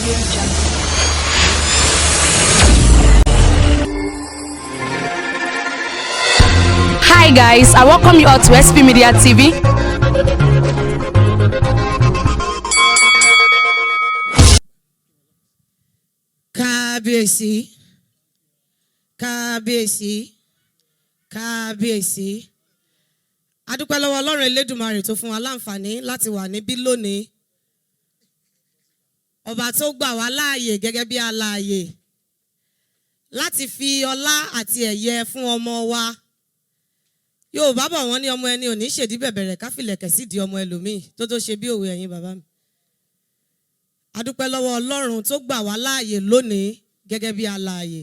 Audio Jungle. Hi guys, I welcome you all to SP Media TV. Kábíyèsí, kábíyèsí, kábíyèsí. A dúpẹ́ lọ́wọ́ Ọlọ́run Elédùmarè tó fún wa láǹfààní láti wà níbí lónìí, ọba tó gbà wá láàyè gẹ́gẹ́ bí alààyè láti fi ọlá àti ẹ̀yẹ fún ọmọ wa. Yorùbá bọ̀, wọ́n ní ọmọ ẹni ò ní ṣèdí bẹ̀bẹ̀rẹ̀ káfílẹ̀kẹ̀ sídìí ọmọ ẹlòmíì tó tó ṣe bí òwe. Ẹ̀yin bàbá mi, a dúpẹ́ lọ́wọ́ Ọlọ́run tó gbà wá láàyè lónìí gẹ́gẹ́ bí alààyè.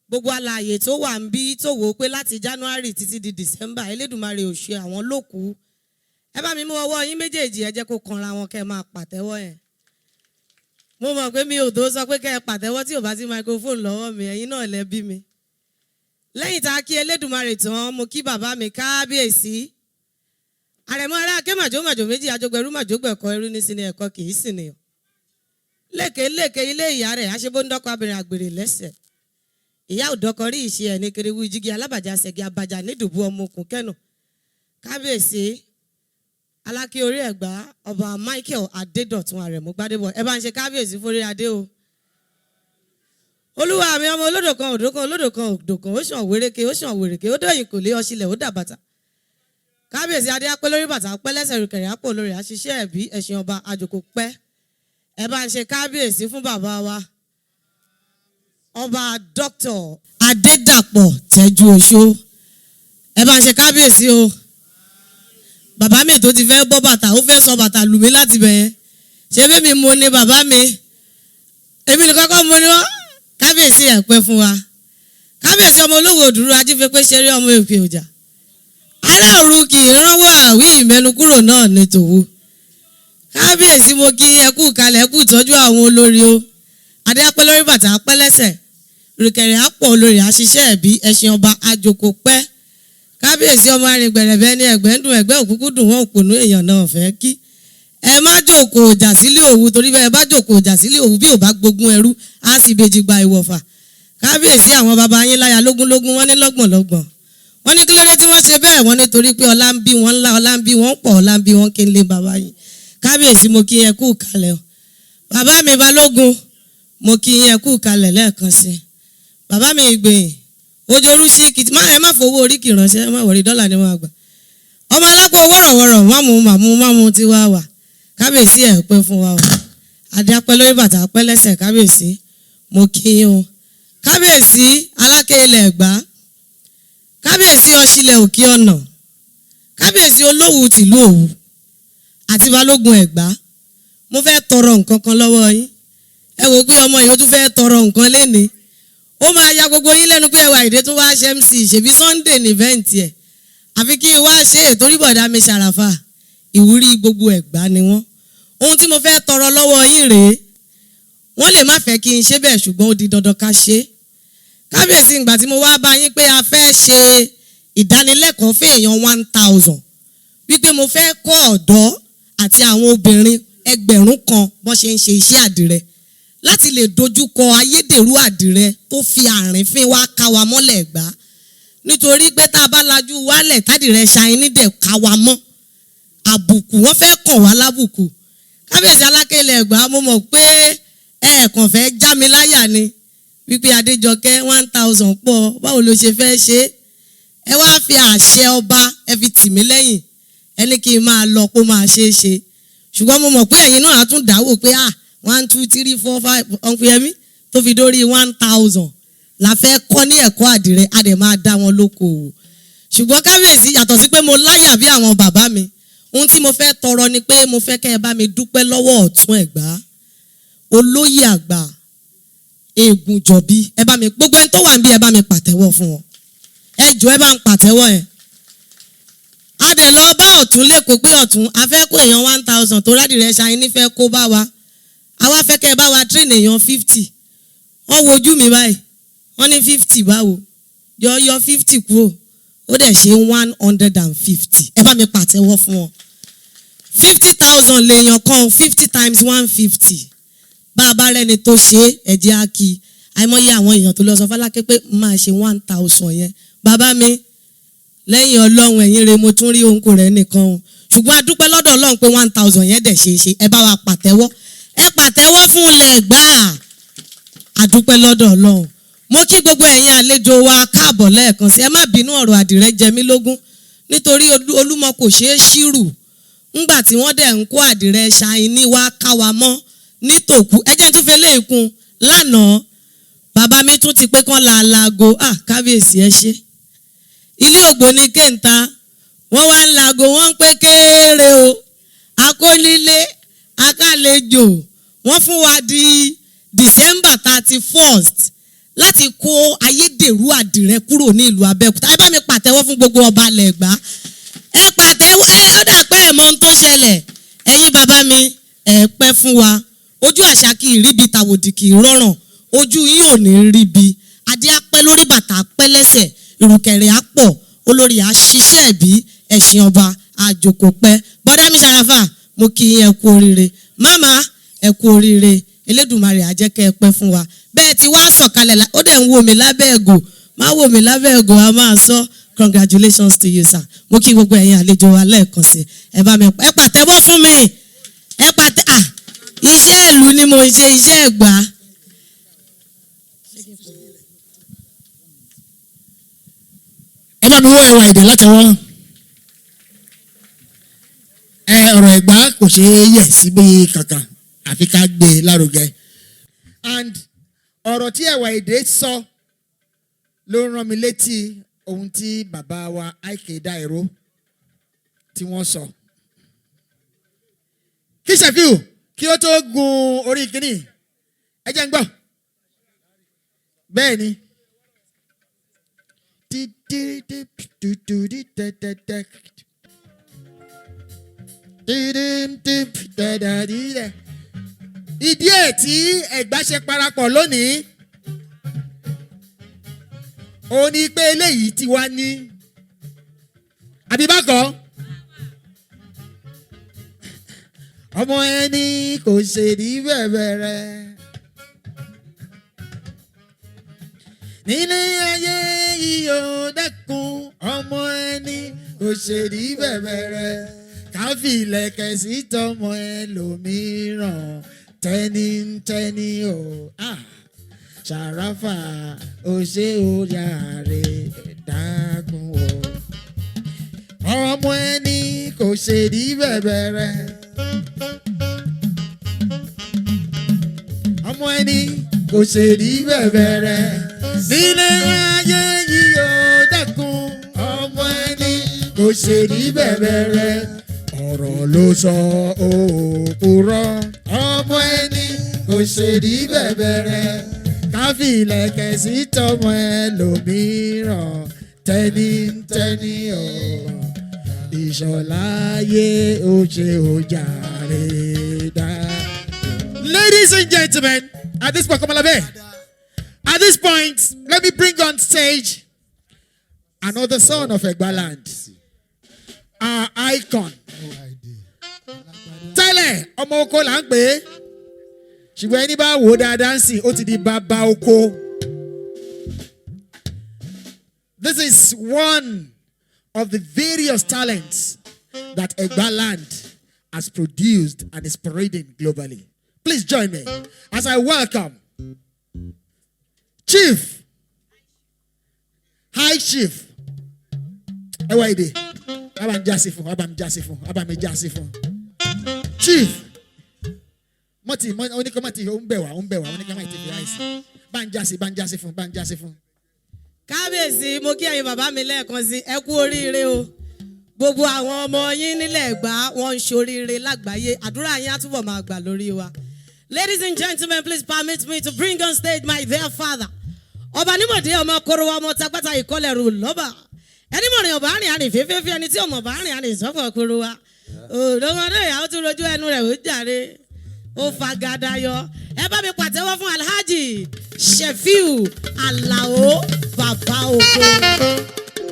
Gbogbo alààyè tó wà ń bí tó wò ó pé láti January títí di December, Elédùmarè ò ṣe àwọn lókùú. Ẹ bá mi mú ọwọ́ yín méjèèjì, ẹ jẹ́ kó kanra wọn, kẹ́ ẹ máa pàtẹ́wọ́ yẹn. Mo mọ̀ pé mi ò tó sọ pé kẹ́ ẹ pàtẹ́wọ́ tí ò bá sí microphone lọ́wọ́ mi. Ẹ̀yin náà lẹ bí mi. Lẹ́yìn tá a kí Elédùmarè tán, mo kí bàbá mi kábíyèsí, àrẹ̀mọ ará akémàjò màjò méjì, àjọgbẹ̀rú màjògbẹ̀kọ ẹrú ní sinmi ẹ̀kọ́ kì í sìn nìyàn lékè lékè ilé ìyá rẹ̀ aṣebóńdọ́kọ abìnrin àgbèrè lẹ́sẹ̀ ìyá òdọ́kọ rí ìṣe ẹ̀ ní kiriwu jígi alábàjá ṣẹ̀gì abajà nídùbú ọmọ òkun kẹ́nù. Kábíyèsí Aláké orí Ẹ̀gbá, Ọba Michael Adédọ̀tun Àrẹ̀mú Gbádébọ̀, ẹ bá ń ṣe kábíyèsí forí adé o. Olúwa mi, ọmọ olódò kan òdò kan, olódò kan òdò kan, ó ṣàn wéréke, ó ṣàn wèrèké, ó dọ̀yìn kò lé ọṣìlẹ̀, ó dà bàtà. Kábíyèsí, adé apẹ́ lórí, bàtà pẹ́ lẹ́sẹ̀, rìkẹ̀rẹ̀ àpò lórí àṣìṣe ẹ̀bí ẹ̀sìn ọba àjòkò pẹ́. Ẹ bá ń ṣe kábíyèsí fún bàbá wa, Ọba Dr. Adédàpọ̀ Tẹ́jú Oṣó. Ẹ bá ń ṣe kábíyèsí o. Bàbá mi tó ti fẹ́ bọ́ bàtà, ó fẹ́ sọ bàtà lù mí láti bẹ̀ yẹn. Ṣé bí mi mo ní bàbá mi, èmi nìkan kọ́ mo ní wọ́n. Kábíyèsí, ẹ̀ pẹ́ fún wa. Kábíyèsí, ọmọ olówó òdúró ajífẹ́pẹ́ ṣeré, ọmọ èpè ọjà ará òru kì í ránwọ́ àwí ìmẹ́nu kúrò náà ní tòwú. Kábíyèsí, mo kí ẹ kú kalẹ̀, ẹ kú ìtọ́jú àwọn olórí o. Adé apẹ́ lórí, bàtà apẹ́ lẹ́sẹ̀, rìkẹ̀rẹ̀ àpọ̀ olórí àṣìṣe ẹ̀bí ẹṣin ọba àjòkò pẹ́. Kábíyèsí, ọmọ arìngbẹ̀rẹ̀bẹ̀ ní ẹ̀gbẹ́ ń dùn, ẹ̀gbẹ́ òkúkú dùn, wọ́n òpònú èèyàn náà fẹ́ kí ẹ má jòkó ọjà sílé òwú, torí bẹ́ẹ̀ bá jòkó ọjà sílé òwú, bí ò bá gbógun ẹrú, á sì bèjì gba ìwọ̀fà. Kábíyèsí, àwọn baba yín láya lógúnlógún, wọ́n ní lọ́gbọ̀nlọ́gbọ̀n. Wọ́n ní kí ló dé tí wọ́n ṣe bẹ́ẹ̀? Wọ́n nítorí pé ọlá ń bí wọn ńlá, ọlá ń bí wọn pọ̀, ọlá ń bí wọn kí n lé baba yín. Kábíyèsí, mo kí ẹ kú kalẹ̀ o. Bàbá mi balógun, mo kí ẹ kú kalẹ̀ lẹ́ẹ̀kan sí i. Bàbá mi ìgbìyìn ojorú sí kìtì má, ẹ má fowó oríkì ránṣẹ́, ẹ má wọrí, dọ́là ni wọ́n àgbà. Ọmọ alápò wọ̀rọ̀wọ̀rọ̀ mámú màmú mámú tí wá wà. Kábíyèsí, ẹ̀ pẹ́ fún wa o. Adé apẹ́ lórí, bàtà apẹ́ lẹ́sẹ̀. Kábíyèsí, mo kí yín o. Kábíyèsí Aláké ilẹ̀ Ẹ̀gbá, kábíyèsí Ọ̀ṣìlẹ̀ Òkè Ọ̀nà, kábíyèsí Olówu tìlú Òwu àti balógun Ẹ̀gbá, mo fẹ́ tọrọ nǹkan kan lọ́wọ́ yín. Ẹ wò pé ọmọ yìí ó tún fẹ́ tọrọ nǹkan lénìí, ó máa ya gbogbo yín lẹ́nu pé ẹwà ìdè tún wá ṣe MC. Ṣèbí Sunday ní event ẹ̀, àfi kí n wá ṣe ètò orí bọ̀dá mi Ṣàràfà, ìwúrí gbogbo Ẹ̀gbá ni wọ́n. Ohun tí mo fẹ́ tọrọ lọ́wọ́ yín rèé. Wọ́n lè má fẹ́ kí n ṣe bẹ́ẹ̀, ṣùgbọ́n ó di dandan ká ṣe é. Kábíyèsí, ìgbà tí mo wá bá yín pé a fẹ́ ṣe ìdánilẹ́kọ̀ọ́ fún èèyàn 1,000, wípé mo fẹ́ kọ́ ọ̀dọ́ àti àwọn obìnrin 1,000 bọ́n ṣe ń ṣe iṣẹ́ àdìrẹ láti lè dojúkọ ayédèrú àdìrẹ tó fi àrífín wá ká wa mọ́lẹ̀ gbá, nítorí pé tá a bá lajú wálẹ̀ tádìrẹ ṣàìní dẹ̀ ká wa mọ́ àbùkù, wọ́n fẹ́ kàn wá lábùkù. Kábíyèsí Alákẹ́lẹ̀ Ẹ̀gbá, mo mọ̀ pé ẹ̀ẹ̀kan fẹ́ já mi láyà ni wípé Adéjọkẹ́, 1,000 pọ̀, báwo ló ṣe fẹ́ ṣe é? Ẹ wá fi àṣẹ ọba, ẹ fi tì mí lẹ́yìn, ẹ ní kí n máa lọ kó máa ṣe é ṣe. Ṣùgbọ́n mo mọ̀ pé ẹ̀yin náà á tún dáwò pé, ah, one, two, three, four, five, ọ̀npẹ̀yẹmí tó fi dórí 1,000 la fẹ́ kọ́ ní ẹ̀kọ́ àdìrẹ, á dẹ̀ máa dá wọn lókoòwò. Ṣùgbọ́n kábíyèsí, yàtọ̀ sí pé mo láyà bí àwọn bàbá mi, ohun tí mo fẹ́ tọrọ ni pé mo fẹ́ kẹ́ ẹ bá mi dúpẹ́ lọ́wọ́ ọ̀tún Ẹ̀gbá, olóyè àgbà Ègùnjọ̀bí. Ẹ bá mi, gbogbo ẹni tó wà níbí, ẹ bá mi pàtẹ́wọ́ fún wọn. Ẹ jọ̀ọ́, ẹ bá ń pàtẹ́wọ́ yẹn. A dẹ̀ lọ bá ọ̀tún lẹ́kọ̀ọ́ pé ọ̀tún, a fẹ́ kó èèyàn 1,000 tó rádìrẹ́ ṣayín nífẹ̀ẹ́ kó bá wa, àwa fẹ́ kẹ́ ẹ bá wa train èèyàn 50. Wọ́n wojú mi báyìí, wọ́n ní 50 báwo? Yọ yọ 50 kúrò, ó dẹ̀ ṣe 150. Ẹ bá mi pàtẹ́wọ́ fún wọn. 50,000 lèèyàn kan, 50 times 150. Bá a bá rẹ́ni tó ṣe é, ẹ̀jẹ̀ á kí i. Àìmọye àwọn èèyàn tó lọ sọ fálákẹ́ pé máa ṣe 1,000 yẹn. Bàbá mi, lẹ́yìn Ọlọ́run ẹ̀yìn rẹ̀, mo tún rí ohun kò rẹ̀ nìkan o, ṣùgbọ́n a dúpẹ́ lọ́dọ̀ Ọlọ́run pé 1,000 yẹn dẹ̀ ṣe é ṣe. Ẹ bá wa pàtẹ́wọ́, ẹ pàtẹ́wọ́ fún ilẹ̀ gbà. A dúpẹ́ lọ́dọ̀ Ọlọ́run. Mo kí gbogbo ẹ̀yin àlejò wa káàbọ̀ lẹ́ẹ̀kan sí. Ẹ má bínú, ọ̀rọ̀ àdìrẹ jẹ mí lógún nítorí Olúmọ kò ṣeé ṣírù. Ńgbà tí wọ́n dẹ̀ ń kó àdìrẹ ṣàìní wá ká wa mọ́ nítòkú, ẹ jẹ́ n tún fi eléyìí kún. Lánàá, bàbá mi tún ti pé kán la laago. Ah, kábíyèsí, ẹ ṣe. Ilé ògbóni kéńtà, wọ́n wá ń laago, wọ́n ń pé kéèrè o, akónílé akálejò. Wọ́n fún wa di December 31st láti kó ayédèrú àdìrẹ kúrò ní ìlú Abẹ́òkúta. Ẹ bá mi pàtẹ́wọ́ fún gbogbo ọba lẹ́gbàá, ẹ pàtẹ́wọ́. Ẹ ó dà pé ẹ mọ ohun tó ṣẹlẹ̀. Ẹ̀yin bàbá mi, ẹ pẹ́ fún wa. Ojú àṣà kì í ríbi, tàwòdì kì í rọrùn. Ojú yín ò ní ríbi. Adé á pẹ́ lórí, bàtà á pẹ́ lẹ́sẹ̀, ìrùkẹ̀rẹ̀ á pọ̀, olórí á ṣiṣẹ́ ẹ̀bí, ẹ̀sìn ọba àjòkò pẹ́. Bọ́dá mi Ṣàràfà, mo kí yín, ẹ kú oríire. Máma, ẹ kú oríire. Elédùmarè á jẹ́ kẹ́ ẹ pẹ́ fún wa. Bẹ́ẹ̀ tí wàá sọ̀kalẹ̀, ó dẹ̀ ń wò mí lábẹ́ ẹ̀gò, má wò mí lábẹ́ ẹ̀gò, a máa sọ. Congratulations to you, sir. Mo kí gbogbo ẹ̀yin àlejò wa lẹ́ẹ̀kan sí. Ẹ bá mi, ẹ pàtẹ́wọ́ fún mi, ẹ pàtẹ́. Ah, iṣẹ́ ìlú ni mo ń ṣe, iṣẹ́ Ẹ̀gbá. Ẹ bá mi wọ ẹwà èdè látẹwọ́. Ẹ ọ̀rọ̀ Ẹ̀gbá kò ṣeé yẹ̀ síbi kankan, àfi ká gbé e lárugẹ. And ọ̀rọ̀ tí ẹwà èdè sọ ló ń rán mi létí ohun tí bàbá wa I.K. Dairo tí wọ́n sọ. Kí Ṣẹ̀fíù kí ó tó gun orí kínní, ẹ jẹ́ ń gbọ́. Bẹ́ẹ̀ ni. Ti ti ti tu tu di tẹ tẹ tẹ. Ti di ti tẹ dẹ di dẹ. Ìdí ẹ̀ tí Ẹ̀gbá ṣe parapọ̀ lónìí, ó ní pé eléyìí ti wá ní àbí bákan ọmọ ẹni kò ṣe ní bẹ̀bẹ̀ rẹ̀ nílé ayé yìí ó dẹ́kun, ọmọ ẹni kò ṣe ní bẹ̀bẹ̀ rẹ̀, káfílẹ̀kẹ̀ sí tọmọ ẹlòmíràn tẹ́nítẹ́ní o. Ah, Ṣàràfà ó ṣe ó yàrá dákun o, ọmọ ẹni kò ṣe ní bẹ̀bẹ̀ rẹ̀, ọmọ ẹni kò ṣe ní bẹ̀bẹ̀ rẹ̀ nílé ayé yìí ó dákun, ọmọ ẹni kò ṣe ní bẹ̀bẹ̀ rẹ̀. Ọ̀rọ̀ ló sọ òpùrọ̀, ọmọ ẹni kò ṣe ní bẹ̀bẹ̀ rẹ̀, káfílẹ̀kẹ̀ sí tọmọ ẹlòmíràn tẹ́nítẹ́ní o. Ìṣọ̀láyé ó ṣe ó jàre dá. Ladies and gentlemen, at this point, Komalabe, at this point, let me bring on stage another son of Egbaland, our icon. Tẹ́lẹ̀, ọmọ oko là ń pè é, ṣùgbọ́n ẹni bá wò ó dáadáa ń sìn, ó ti di bàbá oko. This is one of the various talents that Egbaland has produced and is parading globally. Please join me as I welcome Chief, High Chief, Ẹwà èdè, bàbá mi jásí fún, bàbá mi jásí fún, bàbá mi jásí fún. Chief, mọ́tì oníkọ́ mọ́tì, ó ń bẹ̀ wá, ó ń bẹ̀ wá, oníkọ́ mọ́tì fi àìsí. Bá ń jásí, bá ń jásí fún, bá ń jásí fún. Kábíyèsí, mo kí ẹ̀yin bàbá mi lẹ́ẹ̀kan sí, ẹ kú oríire o. Gbogbo àwọn ọmọ yín nílẹ̀ Ẹ̀gbá, wọ́n ń ṣoríire lágbàáyé. Àdúrà yín á túbọ̀ máa gbà lórí wa. Ladies and gentlemen, please permit me to bring on stage my dear father, ọba nímọ̀dé, ọmọ korowa, ọmọ tagbátá ìkọlẹ̀rù lọ́ba. Ẹni mọ̀rìn ọba rìn àrìn fẹ́fẹ́fẹ́, ẹni tí ọmọ bá rìn àrìn sọ́fọ̀ korowa. Òdòmọdé ìyàwó tún rojú ẹnu rẹ̀ ó jàre, ó fagada yọ. Ẹ bá mi pàtẹ́wọ́ fún Alhaji Shefiu Alao, bàbá oko.